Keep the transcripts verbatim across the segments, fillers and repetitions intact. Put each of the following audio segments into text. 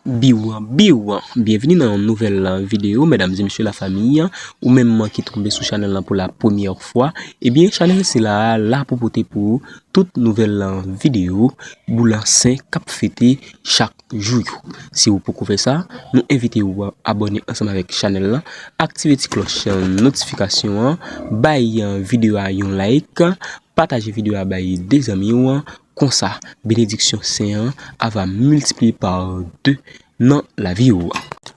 Biw, biw, byenvini nan yon nouvèl videyo, medam e mesye lafanmi, ou menm ki tonbe sou chanèl lan pou la premyè fwa, ebyen chanèl sila a la pou pote pou ou tout nouvèl videyo boul sen k ap fete chak jou yo. Si ou poko fè sa, nou envite ou abòne ansanm avèk chanèl lan, aktive ti klòch notifikasyon an, bay videyo a yon like, pataje videyo a bay de zanmi w, konsa benediksyon sen an ava miltipliye pa de nan lavi w.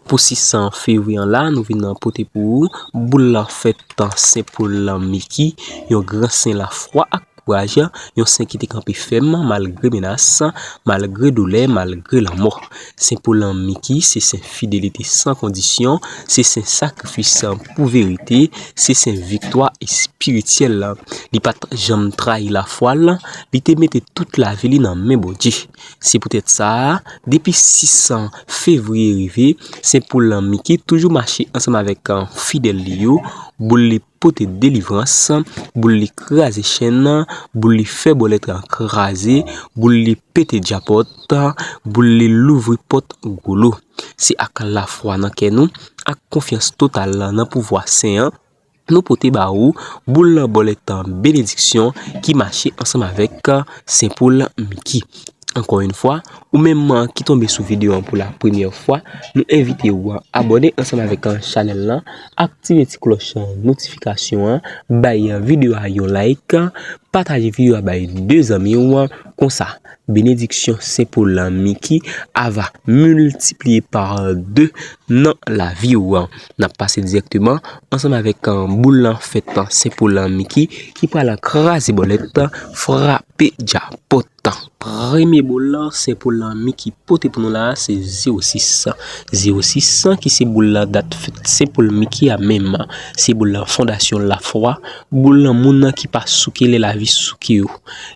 Pou sis fevriye an la, nou vin pote pou ou boul fèt Sen Pòl Miki, yon gran sen lafwa ak kouraj, yon sen ki te kanpe fèm malgre menas, malgre doulè, malgre lanmò. Sen Pòl Miki se sen fidelite san kondisyon, se sen sakrifis pou verite, se sen viktwa espirityèl. Li pa t janm trayi lafwa l, li te mete tout lavi li nan men Bondye. Se poutèt sa, depi sis fevriye rive, Sen Pòl Miki toujou mache ansanm avèk fidèl li yo, boul li pote delivrans, boul li kraze chèn, boul li fè bòlèt kraze, boul li pete djapòt, boul li louvri pòt golo. Se ak lafwa nan kè nou, ak konfyans total nan pouvwa sen an, nou pote ba ou boul bòlèt benediksyon ki mache ansanm avèk Sen Pòl Miki. Ankò yon fwa, ou menm ki tonbe sou videyo an pou la premyè fwa, nou envite ou abòne ansanm avèk chanèl lan, aktive ti klòch notifikasyon an, bay videyo a yon like, pataje videyo a bay de zanmi w, konsa benediksyon Sen Pòl Miki ava miltipliye pa de nan lavi w. N ap pase dirèkteman ansanm avèk boul fèt Sen Pòl Miki ki pral kraze bòlèt, frape djapòt. Premye boul Sen Pòl Miki pote pou nou la se zewo sis. Zewo sis ki se boul dat fèt Sen Pòl Miki a menm. Se boul fondasyon lafwa, boul moun ki pa souke lè lavi souke yo.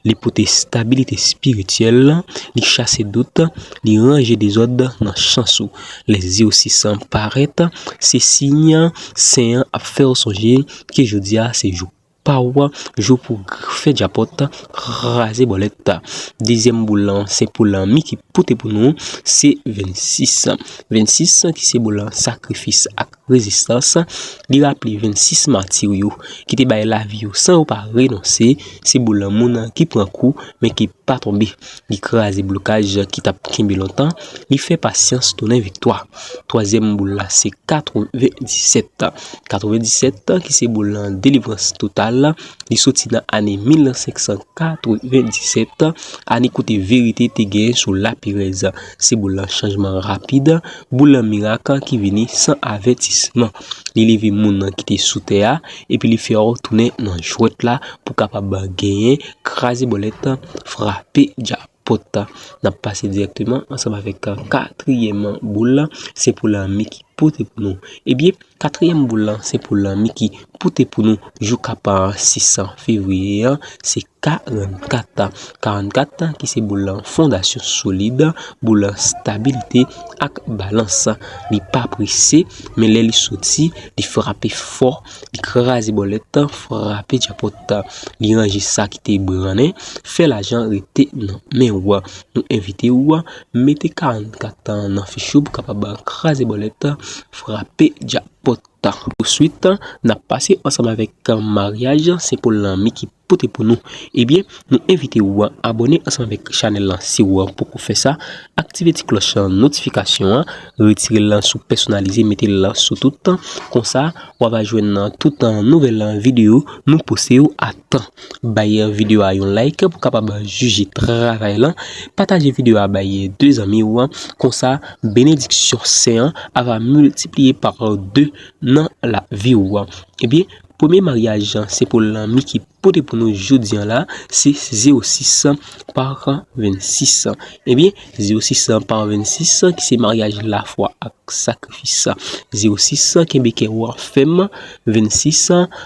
Li pote stabilite espirityèl, li chase dout, li ranje dezòd nan chans ou. Lè zewo sis parèt, se siy sen an ap fè w sonje ke jodi a se jou pa w, jou pou fè djapòt, kraze bòlèt. Dezyèm boul Sen Pòl Miki pote pou nou se vennsis. Vennsis ki se boul sakrifis ak rezistans, li raple vennsis matir yo ki te bay lavi yo san yo pa renonse. Se boul moun ki pran kou, men ki pa tonbe. Li kraze blokaj ki t ap kenbe lontan. Li fè pasyans tounen viktwa. Twazyèm boul la se katrevendisèt. Katrevendisèt ki se boul delivrans total. Li soti nan ane mil senk san katrevendisèt, ane kote verite te gen sou laperèz. Se boul chanjman rapid, boul mirak ki vini san avètisman. Li leve moun ki te sou tè a, epi li fè yo tounen nan jwèt la pou kapab genyen, kraze bòlèt, frape djapòt. N ap pase dirèkteman ansanm avèk katriyèm boul Sen Pòl Miki pote pou nou. Ebyen, katriyèm boul Sen Pòl Miki pote pou nou jou k ap sis fevriye an, se karannkat. Karannkat ki se boul fondasyon solid, boul stabilite ak balans. Li pa prese, men lè li soti, li frape fò, li kraze bòlèt, frape djapòt. Li ranje sa ki te ebrannen, fè lajan rete nan men w. Nou envite w mete karannkat nan fich ou pou kapab kraze bòlèt, frape djapòt. Touswit, n ap pase ansanm avèk maryaj Sen Pòl Miki pote pou nou. Ebyen, nou envite w abòne ansanm avèk chanèl lan si w poko fè sa. Aktive ti klòch notifikasyon an, retire l sou pèsonalize, mete l sou tout. Konsa, w ava jwenn tout nouvèl videyo nou poste yo a tan. Bay videyo a yon like pou kapab jije travay lan. Pataje videyo a bay de zanmi w. Konsa, benediksyon sen an ava miltipliye pa de nan lavi w. Ebyen, premye maryaj Sen Pòl Miki pote pou nou jodi an la, se zewo sis pa vennsis. Ebyen, zewo sis pa vennsis, ki se maryaj lafwa ak sakrifis. Zewo sis, kenbe kè w fèm. Vennsis,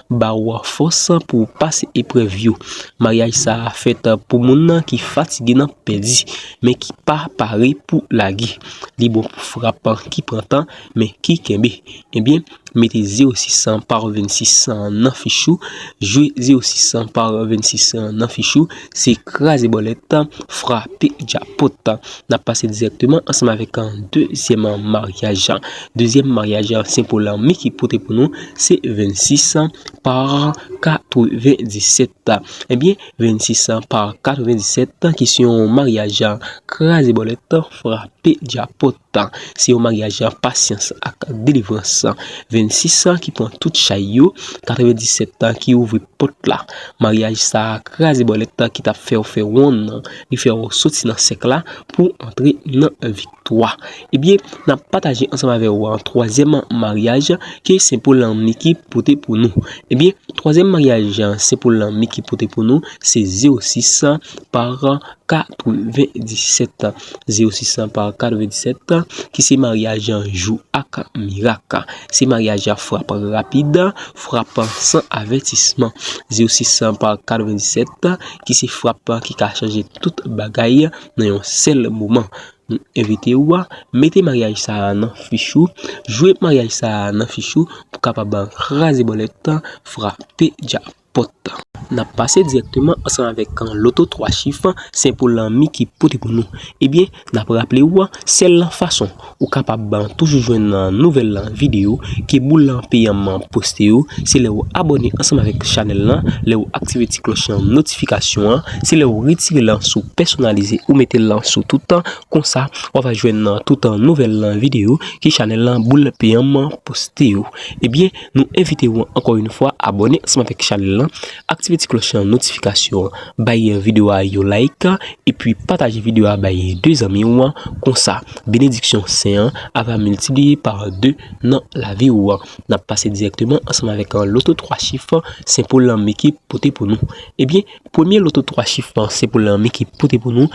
ba w fòs pou w pase eprèv yo. Maryaj sa a fèt pou moun ki fatige nan pèdi, men ki pa pare pou lage. Li bon pou frap ki pran tan, men ki kenbe. Ebyen, mete zewo sis pa vennsis nan fich ou, jwe zewo sis par vennsis nan fich ou, se kraze bòlèt, frape djapòt. N ap pase dirèkteman ansanm avèk dezyèm maryaj. Dezyèm maryaj, Senpol Miki pote pou nou, se vennsis par katrevendisèt. Ebyen, vennsis par katrevendisèt, ki se yon maryaj kraze bòlèt, frape djapòt. Se yon maryaj pasyans ak delivrans. Vennsis ki pran tout chay yo, katrevendisèt ki ouvri pòt la. Maryaj sa a kraze bòlèt ki t ap fè w fè wonn, li fè w soti nan sèk la pou antre nan viktwa. Ebyen, n ap pataje ansanm avè w twazyèm maryaj ke Senpol Miki pote pou nou. Ebyen, twazyèm maryaj Senpol Miki pote pou nou, se zewo sis par katrevendisèt. Zewo sis par katrevendisèt, ki se maryaj jou ak mirak. Se maryaj frap rapid, frap san avètisman. Zewo sis par katrevendisèt, ki se frap ki ka chanje tout bagay nan yon sèl moman. Nou envite w a mete maryaj sa a nan fich ou, jwe maryaj sa a nan fich ou pou kapab kraze bòlèt, frape djapòt. N ap pase dirèkteman ansanm avèk loto twa chif Senpol Miki pote pou nou. Ebyen, n ap raple w, sèl fason ou kapab toujou jwenn nouvèl videyo ke boul peyanm poste yo, se lè w abòne ansanm avèk chanèl lan, lè w aktive ti klòch notifikasyon an, se lè w retire l sou pèsonalize ou mete l sou tout, konsa w ap jwenn tout nouvèl videyo ke chanèl boul peyanm poste yo. Ebyen, nou envite w ankò yon fwa abòne ansanm avèk chanèl lan, aktive ti klòch notifikasyon an, bay videyo a yon like, epi pataje videyo a bay de zanmi w, konsa benediksyon sen an ava miltipliye pa de nan lavi w. N ap pase dirèkteman ansanm avèk loto twa chif Senpol Miki pote pou nou. Ebyen, premye loto twa chif Senpol Miki pote pou nou,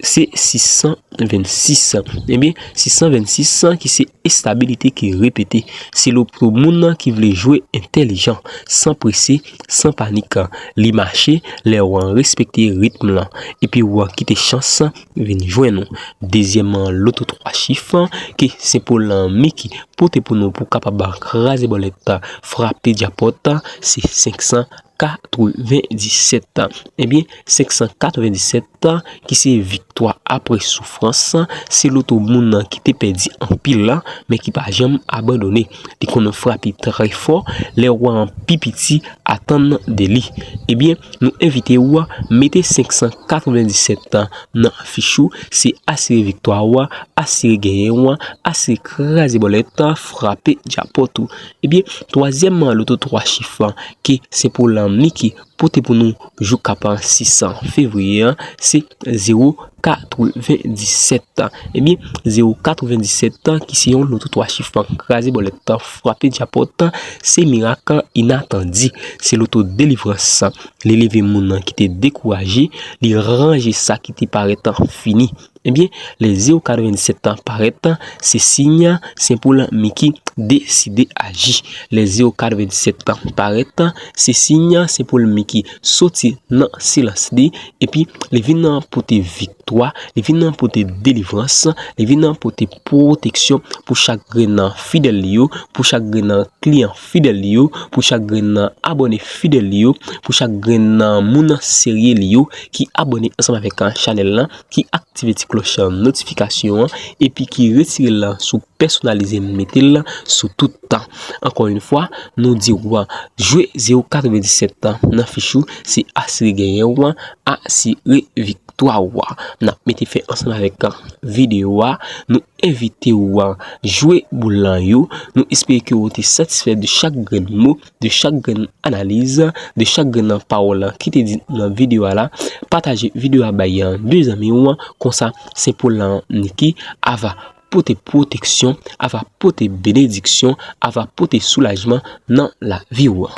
se sis san vennsis. Ebyen, sis san vennsis ki se estabilite ki repete. Se loto moun ki vle jwe entèlijan, san prese, san panik. Li mache lè w respekte ritm lan, epi w kite chans vin jwenn ou. Dezyèm loto twa chif ke Senpol Miki pote pou nou pou kapab kraze bòlèt, frape djapòt, se senk san katrevendisèt. Ebyen, senk san katrevendisèt, ki se viktwa apre soufrans, se loto moun ki te pèdi anpil la, men ki pa janm abandone. Li konn frape trè fò lè w pi piti atann de li. Ebyen, nou envite w mete senk san katrevendisèt nan fich ou, se asire viktwa w, asire genyen w, asire kraze bòlèt, frape djapòt ou. Ebyen, twazyèm loto twa chif ke Senpol Miki pote pou nou jou k ap sis fevriye an, se zewo katrevendisèt. Ebyen, zewo katrevendisèt ki se yon loto twa chif kraze bòlèt, frape djapòt, se mirak inatandi. Se loto delivrans. Li leve moun ki te dekouraje, li ranje sa ki te parèt fini. Ebyen, lè zewo katrevendisèt parèt, se siy Senpol Miki deside aji. Lè zewo katrevendisèt parèt, se siy Senpol Miki soti nan silans li, epi li vin pote viktwa, li vin pote delivrans, li vin pote pwoteksyon pou chak grenn fidèl li yo, pou chak grenn kliyan fidèl li yo, pou chak grenn abòne fidèl li yo, pou chak grenn moun serye li yo ki abòne ansanm avèk chanèl lan, ki aktive ti klòch notifikasyon an, epi ki retire l sou pèsonalize mete l sou tout tan. Ankò yon fwa, nou di w jwe zewo katrevendisèt nan fich ou, se asire genyen w, asire viktwa w. N ap mete fen ansanm avèk videyo a. Nou envite w jwe boul lan yo. Nou espere ke w te satisfè de chak grenn mo, de chak grenn analiz, de chak grenn pawòl ki te di nan videyo a la. Pataje videyo a bay de zanmi w, konsa Senpol Miki ava pote pwoteksyon, ava pote benediksyon, ava pote soulajman nan lavi w.